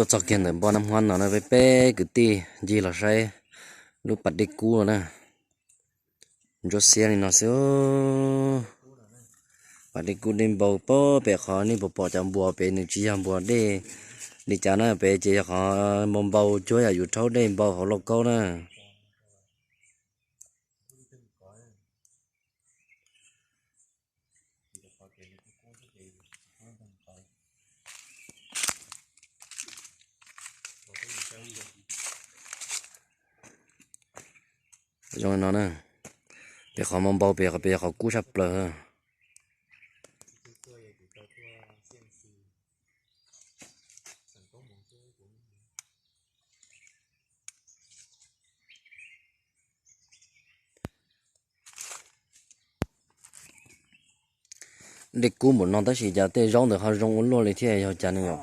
Tuaj txog kiag ntawm npoj Nab Huab no na, peb peb kwv tij ncig los saib lub pas dej kub no na. Ntsuab xiab li no xwb. Pas dej kub dej npau pem qhov nej puas pom cov npua pem nws tsis yog npua dej li cas na, pem ces yog qhov npau npau cuag yam yus rhaub dej npau hauv lauj kaub na. Zoo li no na, pem qhov npau npau pem qhov pem yog qhov kub tshaj plaws. Dej kub npaum no tab sis cas tej zaub ntawd ho zoo ua luaj li thiab, yog cas ne yom?